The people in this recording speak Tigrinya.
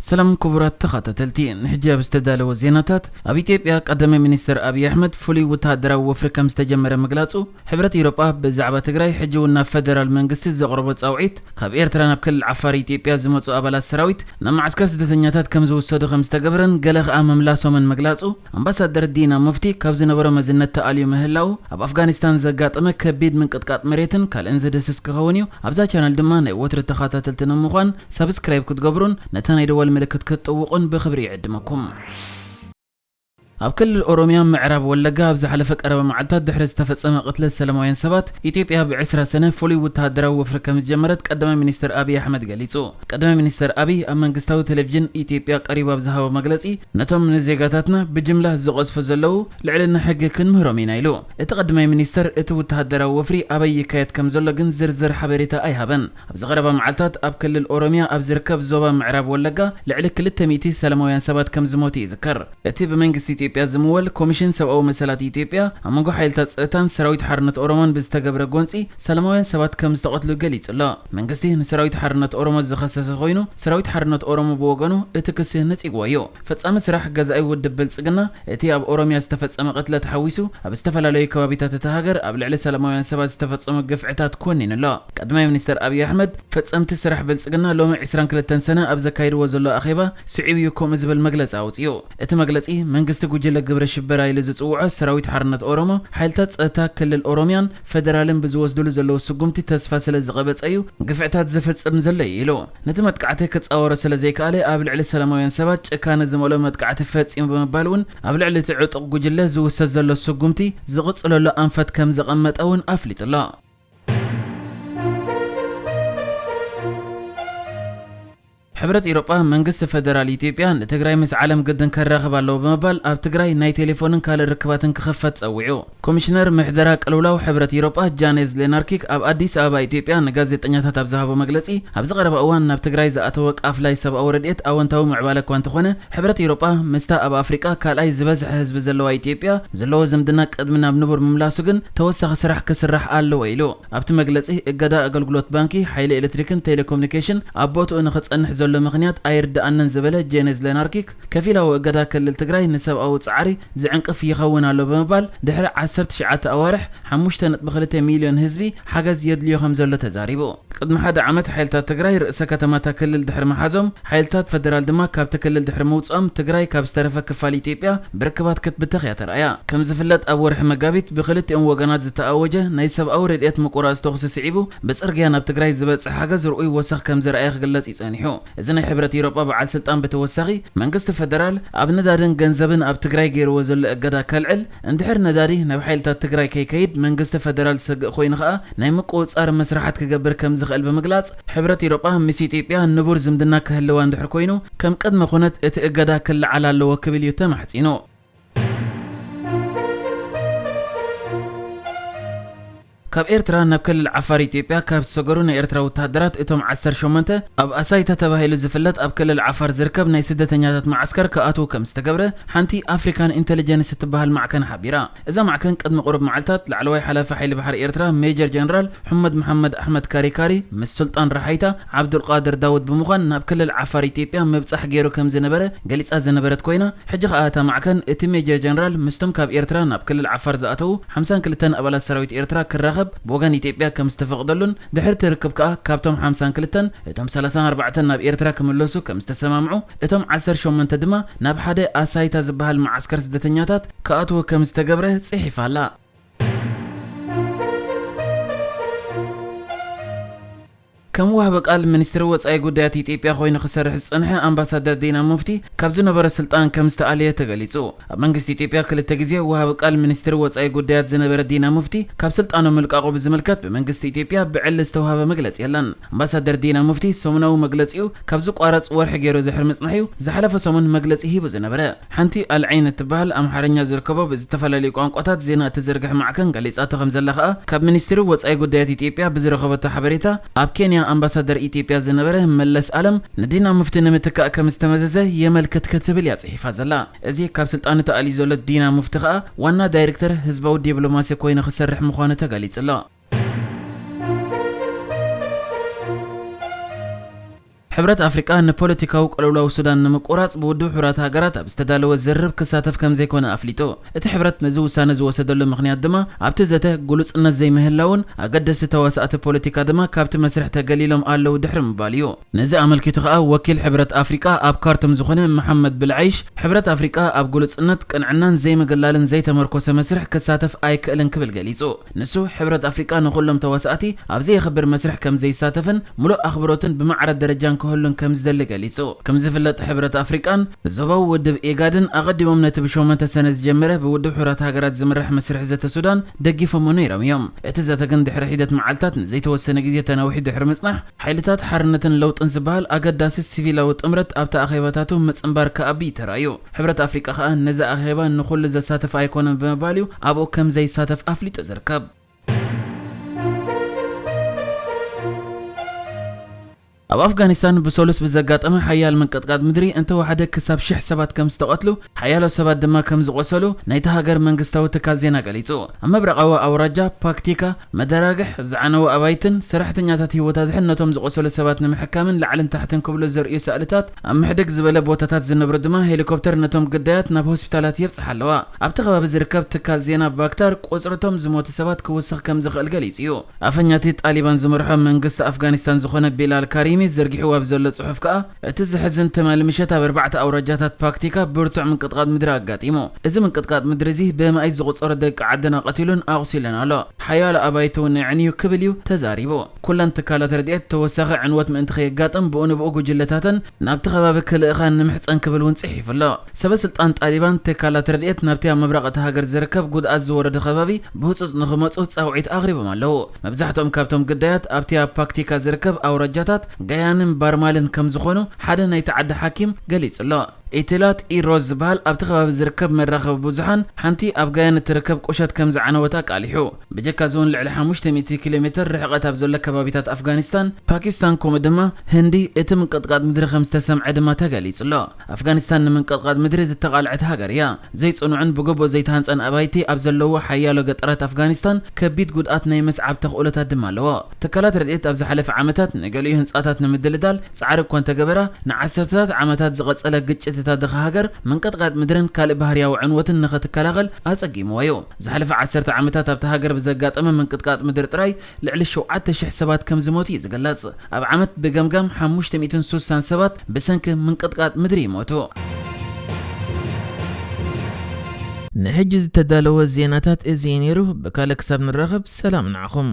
ሰላም ክቡራት ተኸታተልቲ፣ ንሕጂ ኣብ ዝተዳለወ ዜናታት፣ ኣብ ኢትዮጵያ ቀዳማይ ሚኒስትር ኣብይ ኣሕመድ ፍሉይ ወተሃደራዊ ወፍሪ ከም ዝተጀመረ ምግላጹ፣ ሕብረት ኤውሮጳ ብዛዕባ ትግራይ ሕጂ እውን ናብ ፈደራል መንግስቲ ዘቕረቦ ጻውዒት፣ ካብ ኤርትራ ናብ ክልል ዓፋር ኢትዮጵያ ዝመጹ ኣባላት ሰራዊት ናብ መዓስከር ስደተኛታት ከም ዝውሰዱ ከም ዝተገብረን ገለ ከኣ ምምላሶምን ምግላጹ፣ ኣምባሳደር ዲና ሙፍቲ ካብ ዝነበሮ መዝነት ተኣልዩ ምህላዉ፣ ኣብ ኣፍጋኒስታን ዘጋጠመ ከቢድ ምንቅጥቃጥ መሬትን ካልእን ዝድህስስ ክኸውን እዩ። ኣብዛ ቻነል ድማ ናይ ወትሪ ተኸታተልቲ ንምዃን ሳብስክራይብ ክትገብሩን ነታ ናይ ደወል ምልክት ክትጥውቑን ብኽብሪ ይዕድመኩም። ኣብ ክልል ኦሮሚያ ምዕራብ ወለጋ ኣብ ዝሓለፈ ቀረባ መዓልታት ድሕሪ ዝተፈጸመ ቅትለት ሰላማውያን ሰባት፣ ኢትዮጵያ ብ ዕስራ ሰነ ፍሉይ ወተሃደራዊ ወፍሪ ከም ዝጀመረት ቀዳማይ ሚኒስትር ኣብይ ኣሕመድ ገሊጹ። ቀዳማይ ሚኒስትር ኣብይ ኣብ መንግስታዊ ቴሌቪዥን ኢትዮጵያ ቀሪቡ ኣብ ዝሃቦ መግለጺ፣ ነቶም ንዜጋታትና ብጅምላ ዝቐዝፉ ዘለዉ ልዕልና ሕጊ ክንምህሮም ኢና ኢሉ። እቲ ቀዳማይ ሚኒስትር እቲ ወተሃደራዊ ወፍሪ ኣበይ ይካየድ ከም ዘሎ ግን ዝርዝር ሓበሬታ ኣይሃበን። ኣብዚ ቀረባ መዓልታት ኣብ ክልል ኦሮሚያ ኣብ ዝርከብ ዞባ ምዕራብ ወለጋ ልዕሊ ክልተ ሚእቲ ሰላማውያን ሰባት ከም ዝሞቱ ይዝከር። እቲ ብመንግስቲ ኢትዮጵያ ዝምወል ኮሚሽን ሰብኣዊ መሰላት ኢትዮጵያ ኣብ መንጎ ሓይልታት ጸጥታን ሰራዊት ሓርነት ኦሮሞን ብዝተገብረ ጎንጺ ሰላማውያን ሰባት ከም ዝተቐትሉ ገሊጹ ኣሎ። መንግስቲ ንሰራዊት ሓርነት ኦሮሞ ዝኸሰሰ ኮይኑ፣ ሰራዊት ሓርነት ኦሮሞ ብወገኑ እቲ ክሲ ነጺግዎ እዩ። ፈጻሚ ስራሕ ገዛኢ ውድብ ብልጽግና እቲ ኣብ ኦሮሚያ ዝተፈጸመ ቅትለት ሓዊሱ ኣብ ዝተፈላለዩ ከባቢታት እታ ሃገር ኣብ ልዕሊ ሰላማውያን ሰባት ዝተፈጸሙ ግፍዕታት ኮኒኑ ኣሎ። ቀዳማይ ሚኒስትር ኣብይ ኣሕመድ፣ ፈጸምቲ ስራሕ ብልጽግና ሎሚ ዕስራን ክልተን ሰነ ኣብ ዘካይድዎ ዘሎ ኣኼባ ስዒቡ እዩ ከምኡ ዝብል መግለጺ ኣውጺኡ። እቲ መግለጺ፣ መንግስቲ ጉጅለ ግብረ ሽበራ ኢሉ ዝጽውዖ ሰራዊት ሓርነት ኦሮሞ፣ ሓይልታት ጸጥታ ክልል ኦሮሚያን ፈደራልን ብዝወስድሉ ዘለዉ ስጉምቲ ተስፋ ስለ ዝቐበጸ እዩ ግፍዕታት ዝፍጽም ዘሎ እዩ ኢሉ። ነቲ መጥቃዕቲ ክጻወሮ ስለ ዘይከኣለ ኣብ ልዕሊ ሰላማውያን ሰባት ጭካነ ዝመልኦ መጥቃዕቲ ፈጺሙ ብምባል እውን ኣብ ልዕሊ እቲ ዕጡቕ ጉጅለ ዝውሰድ ዘሎ ስጉምቲ ዝቕጽለሉ ኣንፈት ከም ዘቐመጠ እውን ኣፍሊጡ ኣሎ። ሕብረት ኤውሮጳ መንግስቲ ፈደራል ኢትዮጵያ ንትግራይ ምስ ዓለም ግድን ከራኽብ ኣለዎ ብምባል ኣብ ትግራይ ናይ ቴሌፎንን ካልእ ርክባትን ክኽፈት ጸዊዑ። ኮሚሽነር ምሕደራ ቅልውላው ሕብረት ኤውሮጳ ጃኔዝ ሌናርኪክ ኣብ ኣዲስ ኣበባ ኢትዮጵያ ንጋዜጠኛታት ኣብ ዝሃቦ መግለጺ፣ ኣብዚ ቀረባ እዋን ናብ ትግራይ ዝኣተወ ቃፍላይ ሰብኣዊ ረድኤት ኣወንታዊ ምዕባለ እኳ እንተኾነ፣ ሕብረት ኤውሮጳ ምስታ ኣብ ኣፍሪቃ ካልኣይ ዝበዝሐ ህዝቢ ዘለዋ ኢትዮጵያ ዘለዎ ዝምድና ቅድሚ ናብ ንቡር ምምላሱ ግን ተወሳኺ ስራሕ ክስራሕ ኣለዎ ኢሉ። ኣብቲ መግለጺ፣ እገዳ ኣገልግሎት ባንኪ፣ ሓይሊ ኤሌክትሪክን ቴሌኮሙኒኬሽን ኣብ ቦትኡ ንኽጸንሕ ዘሎ ምኽንያት ኣይርድኣንን ዝበለ ጄኔዝ ሌናርኪክ፣ ከፊላዊ እገዳ ክልል ትግራይ ንሰብኣዊ ጻዕሪ ዝዕንቅፍ ይኸውን ኣሎ ብምባል፣ ድሕሪ ዓሰርተ ትሽዓተ ኣዋርሕ ሓሙሽተ ነጥቢ ክልተ ሚልዮን ህዝቢ ሓገዝ የድልዮ ከም ዘሎ ተዛሪቡ። ቅድሚ ሓደ ዓመት ሓይልታት ትግራይ ርእሰ ከተማታ ክልል ድሕሪ ምሓዞም፣ ሓይልታት ፈደራል ድማ ካብቲ ክልል ድሕሪ ምውጽኦም፣ ትግራይ ካብ ዝተረፈ ክፋል ኢትዮጵያ ብርክባት ክትብተኽ እያ ተራእያ። ከም ዝፍለጥ፣ ኣብ ወርሒ መጋቢት ብክልቲኦም ወገናት ዝተኣወጀ ናይ ሰብኣዊ ረድኤት ምቁራጽ ተኹሲ ስዒቡ፣ ብጽርግያ ናብ ትግራይ ዝበጽሕ ሓገዝ ርኡይ ወሰኽ ከም ዘርኣየ ክግለጽ እዩ ጸኒሑ። እዚ ናይ ሕብረት ኤውሮጳ በዓል ስልጣን ብተወሳኺ፣ መንግስቲ ፈደራል ኣብ ነዳድን ገንዘብን ኣብ ትግራይ ገይርዎ ዘሎ እገዳ ከልዕል፣ እንድሕር ነዳዲ ናብ ሓይልታት ትግራይ ከይከይድ መንግስቲ ፈደራል ዝሰግእ ኮይኑ ከኣ ናይ ምቁጽጻር መስርሓት ክገብር ከም ዝኽእል ብምግላጽ፣ ሕብረት ኤውሮጳ ምስ ኢትዮጵያ ንቡር ዝምድና ክህልዋ እንድሕር ኮይኑ ከም ቅድመ ኩነት እቲ እገዳ ክለዓል ኣለዎ ክብል እዩ ተማሕጺኑ። ካብ ኤርትራ ናብ ክልል ዓፋር ኢትዮጵያ ካብ ዝሰገሩ ናይ ኤርትራ ወተሃደራት እቶም ዓሰርተ ሸሞንተ ኣብ ኣሳይታ ተባሂሉ ዝፍለጥ ኣብ ክልል ዓፋር ዝርከብ ናይ ስደተኛታት መዓስከር ክኣትዉ ከም ዝተገብረ ሓንቲ ኣፍሪካን ኢንተሊጀንስ እትበሃል ማዕከን ሓቢራ። እዛ ማዕከን ቅድሚ ቁሩብ መዓልታት ላዕለዋይ ሓላፊ ሓይሊ ባሕሪ ኤርትራ ሜጀር ጀነራል ሑመድ መሓመድ ኣሕመድ ካሪካሪ ምስ ሱልጣን ረሓይታ ዓብዱልቃድር ዳውድ ብምዃን ናብ ክልል ዓፋር ኢትዮጵያ ምብጻሕ ገይሩ ከም ዝነበረ ገሊጻ ዝነበረት ኮይና፣ ሕጂ ከኣ እታ ማዕከን እቲ ሜጀር ጀነራል ምስቶም ካብ ኤርትራ ናብ ክልል ዓፋር ዝኣተዉ ሓምሳን ክልተን ኣባላት ሰራዊት ኤርትራ ክራኸብ ብወገን ኢትዮጵያ ከም ዝተፈቕደሉን ድሕሪ እቲ ርክብ ከኣ ካብቶም ሓምሳን ክልተን እቶም ሰላሳን ኣርባዕተን ናብ ኤርትራ ክምለሱ ከም ዝተሰማምዑ፣ እቶም ዓሰርተ ሸሞንተ ድማ ናብ ሓደ ኣሳይታ ዝበሃል መዓስከር ስደተኛታት ክኣትዉ ከም ዝተገብረ ጽሒፋ ኣላ። ከም ወሃቢ ቃል ሚኒስትሪ ወጻኢ ጉዳያት ኢትዮጵያ ኮይኑ ክሰርሕ ዝጸንሐ ኣምባሳደር ዲና ሙፍቲ ካብ ዝነበሮ ስልጣን ከም ዝተኣልየ ተገሊጹ። ኣብ መንግስቲ ኢትዮጵያ ክልተ ግዜ ወሃቢ ቃል ሚኒስትሪ ወጻኢ ጉዳያት ዝነበረ ዲና ሙፍቲ ካብ ስልጣኑ ምልቃቑ ብዝምልከት ብመንግስቲ ኢትዮጵያ ብዕሊ ዝተውሃበ መግለጺ የለን። ኣምባሳደር ዲና ሙፍቲ ሰሙናዊ መግለጺኡ ካብ ዝቋረጽ ወርሒ ገይሩ ድሕሪ ምጽናሕ እዩ ዝሓለፈ ሰሙን መግለጺ ሂቡ ዝነበረ። ሓንቲ ኣልዓይን እትበሃል ኣምሓርኛ ዝርከቦ ብዝተፈላለዩ ቋንቋታት ዜና እትዝርግሕ ማዕከን ገሊጻቶ ከም ዘላ ከኣ ካብ ሚኒስትሪ ወጻኢ ጉዳያት ኢትዮጵያ ብዝረኸበቶ ሓበሬታ፣ ኣብ ኬንያ ኣምባሳደር ኢትዮጵያ ዝነበረ መለስ ኣለም ንዲና ሙፍቲ ንምትካእ ከም ዝተመዘዘ የመልክት ክትብል እያ ጽሒፋ ዘላ። እዚ ካብ ስልጣኑ ተኣልዩ ዘሎ ዲና ሙፍቲ ከኣ ዋና ዳይሬክተር ህዝባዊ ዲፕሎማሲ ኮይኑ ክሰርሕ ምዃኑ ተገሊጹ ኣሎ። ሕብረት ኣፍሪቃ ንፖለቲካዊ ቅልውላው ሱዳን ንምቁራጽ ብውድብ ሕቡራት ሃገራት ኣብ ዝተዳለወ ዝርርብ ክሳተፍ ከም ዘይኮነ ኣፍሊጡ። እቲ ሕብረት ነዚ ውሳነ ዝወሰደሉ ምኽንያት ድማ ኣብቲ ዘተ ግሉጽነት ዘይምህላውን ኣገደስቲ ተዋሳእቲ ፖለቲካ ድማ ካብቲ መስርሕ ተገሊሎም ኣለዉ ድሕሪ ምባል እዩ። ነዚ ኣመልኪቱ ከኣ ወኪል ሕብረት ኣፍሪቃ ኣብ ካርቱም ዝኾነ መሓመድ ብልዓይሽ፣ ሕብረት ኣፍሪቃ ኣብ ግሉጽነት፣ ቅንዕናን ዘይምግላልን ዘይተመርኮሰ መስርሕ ክሳተፍ ኣይክእልን ክብል ገሊጹ። ንሱ ሕብረት ኣፍሪቃ ንኹሎም ተዋሳእቲ ኣብ ዘየኽብር መስርሕ ከም ዘይሳተፍን ምሉእ ኣኽብሮትን ብማዕረ ደረጃን ክህሉን ከም ዝደሊ ገሊጹ። ከም ዝፍለጥ ሕብረት ኣፍሪቃን ዞባዊ ውድብ ኢጋድን ኣቐዲሞም ነቲ ብሸሞንተ ሰነ ዝጀመረ ብውድብ ሕቡራት ሃገራት ዝምራሕ መስርሕ ዘተ ሱዳን ደጊፎሞ ነይሮም እዮም። እቲ ዘተ ግን ድሕሪ ሒደት መዓልታት ንዘይተወሰነ ግዜ ተናዊሑ ድሕሪ ምጽናሕ፣ ሓይልታት ሓርነትን ለውጥን ዝበሃል ኣገዳሲ ሲቪላዊ ጥምረት ኣብቲ ኣኼባታቱ ምጽንባር ክኣቢ ተራእዩ። ሕብረት ኣፍሪቃ ከኣ ነዚ ኣኼባ ንኹሉ ዘሳትፍ ኣይኮነን ብምባል እዩ ኣብኡ ከም ዘይሳተፍ ኣፍሊጡ ዝርከብ። ኣብ ኣፍጋኒስታን ብሰሉስ ብዘጋጠመ ሓያል ምንቅጥቃጥ ምድሪ እንተወሓደ ክሳብ ሽሕ ሰባት ከም ዝተቐትሉ፣ ሓያሎ ሰባት ድማ ከም ዝቖሰሉ ናይቲ ሃገር መንግስታዊ ትካል ዜና ገሊጹ። ኣብ ምብራቓዊ ኣውራጃ ፓክቲካ መደራግሕ ዝዓነዉ ኣባይትን ሰራሕተኛታት ህይወት ኣድሕን ነቶም ዝቖሰሉ ሰባት ንምሕካምን ላዕልን ታሕትን ክብሉ ዘርእዩ ስእልታት ኣብ ምሕድግ ዝበለ ቦታታት ዝነብሩ ድማ ሄሊኮፕተር ነቶም ግዳያት ናብ ሆስፒታላት የብጽሓ ኣለዋ። ኣብቲ ከባቢ ዝርከብ ትካል ዜና ባክታር ቁጽርቶም ዝሞቱ ሰባት ክውስኽ ከም ዝኽእል ገሊጹ እዩ። ኣፈኛቲ ጣሊባን ዝመርሖ መንግስቲ ኣፍጋኒስታን ዝኾነ ቢላል ካሪሚ ዘርጊሕዎ ኣብ ዘሎ ጽሑፍ ከኣ፣ እቲ ዘሕዝን ትማሊ ምሸት ኣብ ኣርባዕተ ኣውራጃታት ፓክቲካ ብርቱዕ ምንቅጥቃጥ ምድሪ ኣጋጢሙ። እዚ ምንቅጥቃጥ ምድሪ እዚ ብኣማኢት ዝቑጸሩ ደቂ ዓድና ቀቲሉን ኣቑሲሉን ኣሎ። ሓያሎ ኣባይቲ እውን የዕንዩ ክብል እዩ ተዛሪቡ። ኩለን ትካላት ረድኤት ተወሳኺ ዕንወት ምእንቲ ከየጋጥም ብኡ ንብኡ ጉጅለታተን ናብቲ ከባቢ ክልእኻን ንምሕጸን ክብል እውን ጽሒፉ ኣሎ። ሰበ ስልጣን ጣሊባን ትካላት ረድኤት ናብቲ ኣብ ምብራቕ እታ ሃገር ዝርከብ ጉድኣት ዝወረዶ ከባቢ ብህጹጽ ንኽመጹ ጻውዒት ኣቕሪቦም ኣለዉ። መብዛሕትኦም ካብቶም ግዳያት ኣብቲ ኣብ ፓክቲካ ዝርከብ ኣውራጃታት ጋያንን ባርማልን ከም ዝኾኑ ሓደ ናይቲ ዓዲ ሓኪም ገሊጹ ኣሎ። ኢትላት ኢሮዝ ዝበሃል ኣብቲ ከባቢ ዝርከብ መራኸቢ ብዙሓን ሓንቲ ኣብ ጋያን እትርከብ ቁሸት ከም ዝዓነወት ኣቃሊሑ። ብጀካ እዚ እውን ልዕሊ ሓሙሽተ ሚእቲ ኪሎ ሜትር ርሕቐት ኣብ ዘሎ ከባቢታት ኣፍጋኒስታን፣ ፓኪስታን ከምኡ ድማ ህንዲ እቲ ምንቅጥቃጥ ምድሪ ከም ዝተሰምዐ ድማ ተገሊጹ ኣሎ። ኣፍጋኒስታን ንምንቅጥቃጥ ምድሪ ዝተቓልዐት ሃገር እያ። ዘይጽኑዕን ብግቡእ ዘይተሃንጸን ኣባይቲ ኣብ ዘለዎ ሓያሎ ገጠራት ኣፍጋኒስታን ከቢድ ጉድኣት ናይ መስዓብ ተኽእሎታት ድማ ኣለዎ። ትካላት ረድኤት ኣብ ዝሓለፈ ዓመታት ንገሊኡ ህንጻታት ንምድልዳል ጻዕሪ እኳ እንተገበራ፣ ንዓሰርተታት ዓመታት ዝቐጸለ ግጭት እታ ድኻ ሃገር ምንቅጥቃጥ ምድርን ካልእ ባህርያዊ ዕንወትን ንኸትከላኸል ኣጸጊምዎ እዩ። ዝሓለፈ ዓሰርተ ዓመታት ኣብታ ሃገር ብዘጋጠመ ምንቅጥቃጥ ምድሪ ጥራይ ልዕሊ ሸውዓተ ሽሕ ሰባት ከም ዝሞቱ እዩ ዝግለጽ። ኣብ ዓመት ብገምጋም ሓሙሽተ ሚእትን ሱሳን ሰባት ብሰንኪ ምንቅጥቃጥ ምድሪ ይሞቱ። ንሕጂ ዝተዳለወ ዜናታት እዚ እዩ ነይሩ። ብካልእ ክሳብ ንራኸብ ሰላም ንዓኹም።